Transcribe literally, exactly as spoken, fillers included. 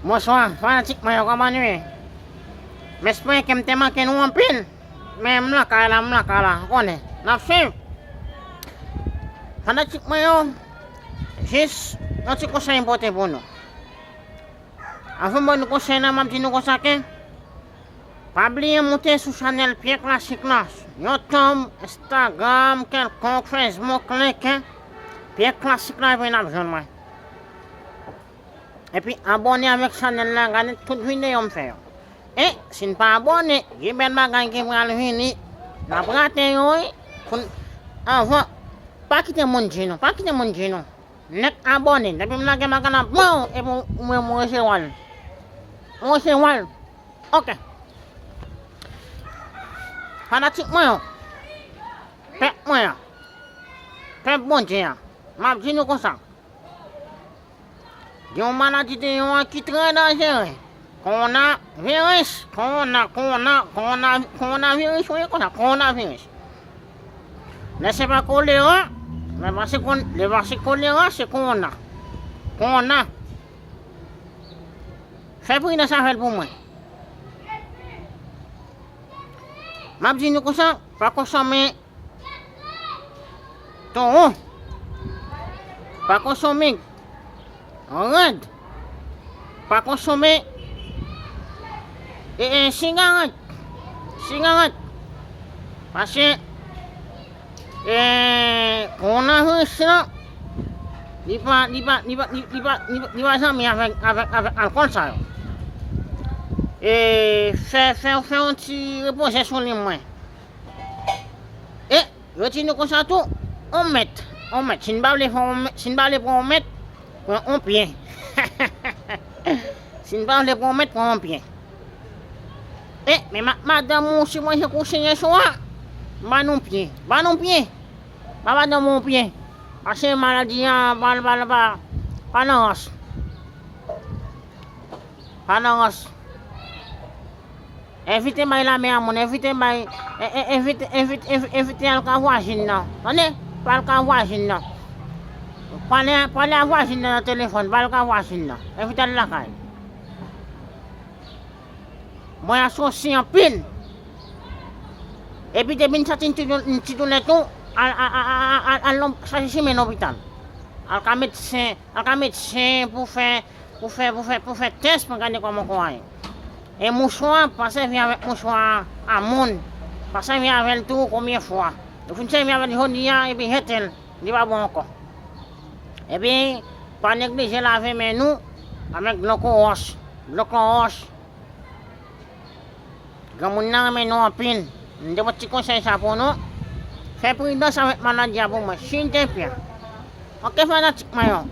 Bonswa, fanatik mwen yo, kòman nou ye? M espere ke m te manke nou anpil. Men m lakay la, m lakay la, ou konnen. N ap swiv. Fanatik mwen yo, jis yon ti konsèy m pote pou nou. Anvan m ban nou konsèy la, m ap di nou konsa ke pa bliye moute sou chanèl Pye Klasik la. YouTube, Instagram, kèlkonk, Facebook, LinkedIn. Pye Klasik la, epi n ap jwenn mwen. Epi abòne avèk chanèl la, gade tout videyo m fè yo. E si n pa abòne, gen bèl bagay ki pral vini. N ap rate yo, wi. Pou n, anvan, pa kite moun di nou, pa kite moun di nou. Nèk abòne, depi m lage bagay la, bon, epi ou menm ou resevwa l. Ou resevwa l. Ok. Fanatik mwen yo, pèp mwen an, pèp Bondye an, m ap di nou konsa. Gen yon maladi deyò a ki trè danjere. Kowonaviris, kowona, kowona, kowona, kowonaviris, wi, konsa, kowonaviris. Lè se pa kolera, lè pa se kon-, lè pa se kolera, se kowona. Kowona. Fè pridans avè l pou mwen. M ap di nou konsa, pa konsome towo. Pa konsome rad. Pa konsome, e, e, sigarèt. Sigarèt. Paske, e, kowonaviris la, li pa, li pa, li pa, li, li pa, li, li pa zanmi avèk, avèk, avèk alkòl sa yo. E fè, fè, fè yon ti repoze sou li mwen. E yo di nou konsa tou, on mèt, on mèt. Si n pa vle fè on mèt, si n pa vle pran on mèt, pran on pye. Si n pa vle pran on mèt, pran on pye. E, men ma-, madanm ou sipoze kouche yè swa, ba nou pye, ba nou pye. Ba madanm ou pye. Paske maladi a, pa, pa, pa, pa nan rans. Pa nan rans. Envite bay lame a moun, envite bay, e, e, envite, envite, envi-, envite al ka vwazin nan. Tande? Pa al ka vwazin nan. Pale, pale a vwazin nan nan telefòn, pa al ka vwazin nan. Envite al lakay. Mwen asosye anpil. Epi depi n santi n ti dou-, n ti doulè tou, al, al, al, al, al, al, al chache chimen lopital. Al ka medsen, al ka medsen pou fè, pou fè, pou fè, pou fè tès pou gade kòman kò a ye. E mouchwa, pa sèvi avèk mouchwa a moun. Pa sèvi avè l tou konbyen fwa. Ou fin sèvi avè l jodi a, epi jete l, li pa bon ankò. Epi, pa neglije lave men nou avèk dlo klowòs. Dlo klowòs. Granmoun nan renmen nou anpil. M te pote ti konsèy sa pou nou. Fè pridans avèk maladi a pou mwen, siltepye. Ok, fanatik mwen yo.